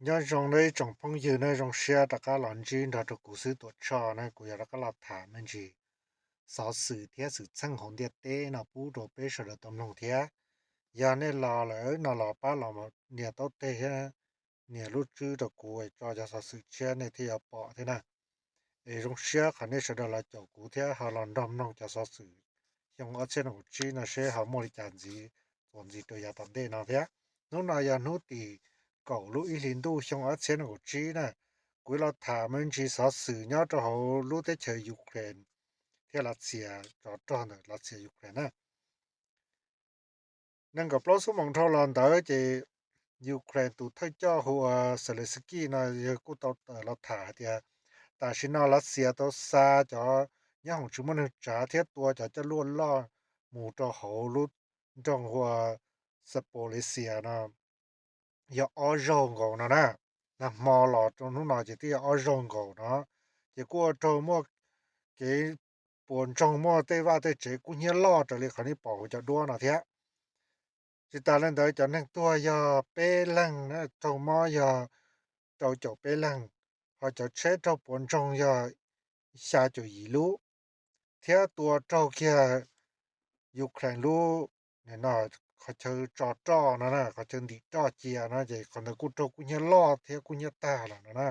Nyob zoo nawb ib tsoom phooj ywg na, zoo siab rov qab los ntsib nrog rau kuv xwb Tuam Tshoj na. Kuv yog rov qab los tham me ntsis xov xwm thiab xwm txheej hauv ntiaj teb no pub rau peb sawv daws tau mloog thiab. Yog nej los lawm no los pab los nias taub teg thiab nias lub tswb rau kuv tso cov xov xwm tshiab nej thiaj yuav pom thiab na. Es zoo siab qhov nej sawv daws los caum kuv thiab ho los nrog mloog cov xov xwm xyoo ob txhiab nees nkaum tsib no seb ho muaj li cas ntxiv, txuas ntxiv rau yav tom ntej no thiab. Hnub no yog hnub tim kaum lub ib hlis ntuj xyoo ob txhiab nees nkaum tsib na. Kuv los tham me ntsis xov xwm nyob rau hauv lub teb chaws Ukraine thiab Lav Xias, tsov rog ntawm Lav Xias Ukraine na. Nees nkaum plaub xuab moos dhau los ntawd ces Ukraine tus thawj coj hu ua Zelensky no yog kuj tau tawm los tham hais tias tam sim no Lav Xias tau xa cov nyob hoom tsis muaj neeg tsav thiab tua cov coj luaj loj mus rau hauv lub nroog hu ua Zaporizhzhia no yog ob zaug nkaus no na. Nag hmo los rau hnub no ces twb yog ob zaug nkaus no. Ces kuj ua rau muaj kev puas ntsoog, muaj tej vaj tej tsev kub hnyiab loj raws li qhov nej pom hauv cov duab no thiab. Tsis tas li ntawd cov neeg tuag yog peb leeg, raug mob yog rau caum peb leeg, ho cov tsheb raug puas ntsoog yog xya caum yim lub, thiab tua raug kiag Ukraine lub qhov chaw tso roj no, qhov chaw ntim roj cia no ces qhov ntawd kuj raug kub hnyiab loj thiab kub hnyiab tag lawm no na.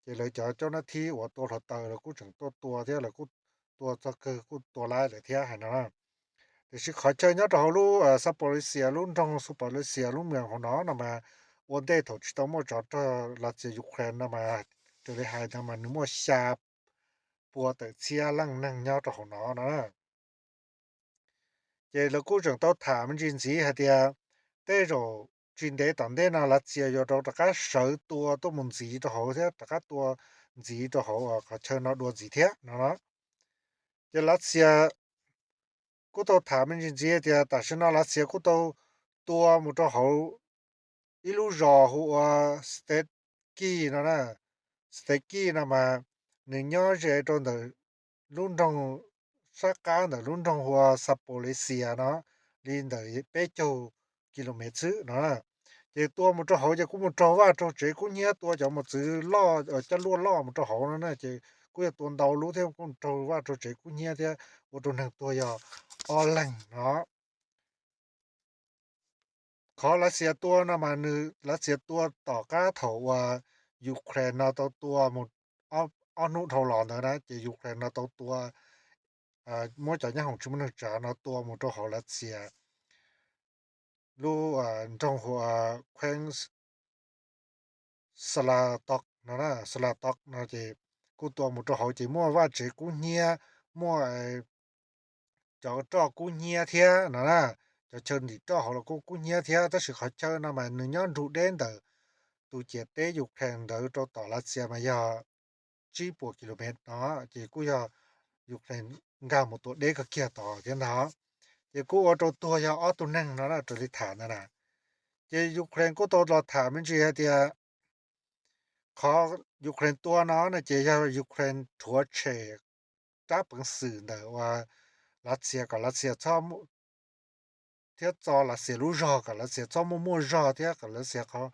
Ces lawv cov coj nab thib uas tua hluav taws lawv kuj tseem tuaj tua thiab lawv kuj tua txog kawg kuj tua laib lawm thiab hais no na. Tiam sis qhov chaw nyob rau hauv lub Zaporizhzhia, lub nroog Zaporizhzhia lub moos hauv no no mas ua ntej thaum tsis tau muaj tsov rog Lav Xias Ukraine no mas raws li hais no mas nws muaj xya pua tawm txhiab leej neeg nyob rau hauv no no. Ces lawv kuj tseem tau tham me ntsis ntxiv hais tias tej zaum tsis ntev tom ntej no Lav Xias yuav rau rov qab sawv tua tuaj mus ntxiv rau hauv thiab rov qab tua ntxiv rau hauv qhov chaw no dua ntxiv thiab no. Ces Lav Xias kuj tau tham me ntsis ntxiv tias tam sim no Lav Xias kuj tau tua mus rau hauv ib lub zos hu ua Steki no na. Steki no mas nws nyob ze rau ntawm lub nroog sab qab ntawm lub nroog hu ua Zaporizhzhia no li ntawm peb caug kilomev xwb no. Ces tua mus rau hauv ces kuj mus raug vaj raug tsev kub hnyiab, tua cov mos txwv loj coj luaj loj mus rau hauv no na ces kuj yog tua ntau lub thiab kuj raug vaj raug tsev kub hnyiab thiab ua rau neeg tuag yog ob leeg no. Qhov Lav Xias tua no mas nws Lav Xias tua tom qab thaum uas Ukraine no tau tua mus ob hnub dhau los ntawd na ces Ukraine no tau tua, muab cov nyob hoom tsis muaj neeg tsav no tua mus rau hauv Lav Xias lub nroog hu ua Krasnodar Slatov no na, Slatov no ces kuj tua mus rau hauv ces muaj vaj tsev kub hnyiab, muaj cov roj kub hnyiab thiab no na. Cov chaw ntim roj hauv los kuj kub hnyiab thiab tab sis qhov chaw no mas nws nyob nrug deb ntawm tus ciam teb Ukraine ntawd rau tom Lav Xias mas yog tsib puas kilomev no ces kuj yog Ukraine nkag mus tua deb kawg kiag tod thiab ntag. Ces kuj ua rau tuag yog ob tug neeg no raws li tham ntawd na. Ces Ukraine kuj tau los tham me ntsis hais tias qhov Ukraine tua no no ces yog Ukraine rhuav tshem rab peev xwm ntawm uas Lav Xias kom Lav Xias txhob thiab txo Lav Xias lub zog kom Lav Xias txhob muaj muaj zog thiab kom Lav Xias qhov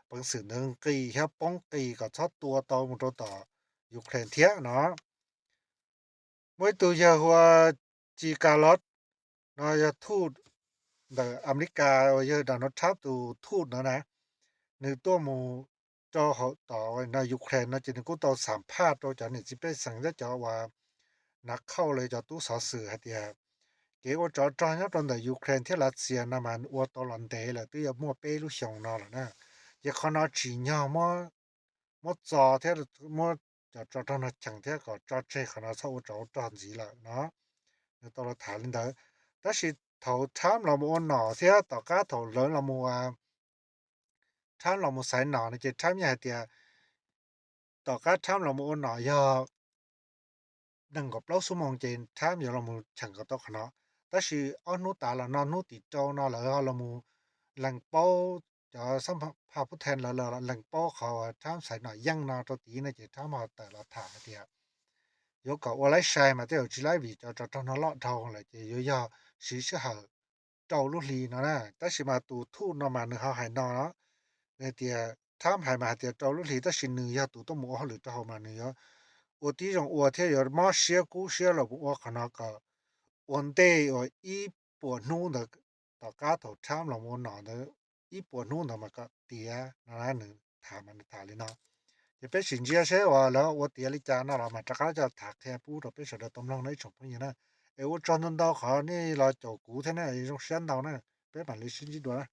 peev xwm ntawd nqis thiab poob qis kom txhob tua tau mus rau tom Ukraine thiab no. Muaj ib tug yawg hu ua Tsis Kas Los no yog thuj ntawm Amelikas uas yawg Donald Trump tus thuj no na, nws tuaj mus rau hauv tom no Ukraine no ces nws kuj tau xam phaj rau cov niam txiv pej xeem thiab cov uas nav khauj li cov tub xov xwm hais tias kev ua tsov rog nyob rau ntawm Ukraine thiab Lav Xias no mas ua tau los ntev lawm twb yuav muaj peb lub xyoo no lawm na. Ces qhov no tsim nyog muab txo thiab muab cov tsov rog no cheem thiab kom tso tseg qhov no txhob ua tsov rog ntxiv lawm no. Nws tau los tham li ntawd. Tab sis thaum Trump los mus ua nom thiab tom qab thaum lawv los mus Trump los mus xaiv nom no ces Trump yeej hais tias tom qab Trump los mus ua nom yog nees nkaum plaub xuab moos ces Trump yuav los mus cheem kom tau qhov no. Tab sis ob hnub tas los no hnub tim rau no lawv ho los mus lees paub, cov xab phaj phub then lawv lees paub qhov uas Trump xaiv nom yeej no rau tid no ces Trump ho tawm los tham hais tias yuav kom ua laib sai mas tej zaum tsis laib vim cov tsov rog no loj dhau lawm ces yuav yog siv sij hawm rau lub hli no na. Tab sis mas tus thuj no mas nws ho hais no, nws tias Trump hais mas hais tias rau lub hlis, tab sis nws yog tus tuaj mus ua hauj lwm rau hauv mas nws yuav ua tib zoo ua thiab yuav mob siab kub siab los mus ua qhov no kom ua ntej uas ib puas hnub ntawd, tom qab thaum Trump los mus ua nom ntawd ib puas hnub ntawd mas kom tiav no. Nws tham mas nws tham li no. Ces peb sim ntsia seb uas lawv ua tiav li cas no los mas rov qab coj tham qhia pub rau peb sawv daws tau mloog no ib tsoom phooj ywg na. Es ua tsaug ntau ntau qhov nej los caum kuv thiab na, zoo siab ntau na. Peb mam li sib ntsib dua na.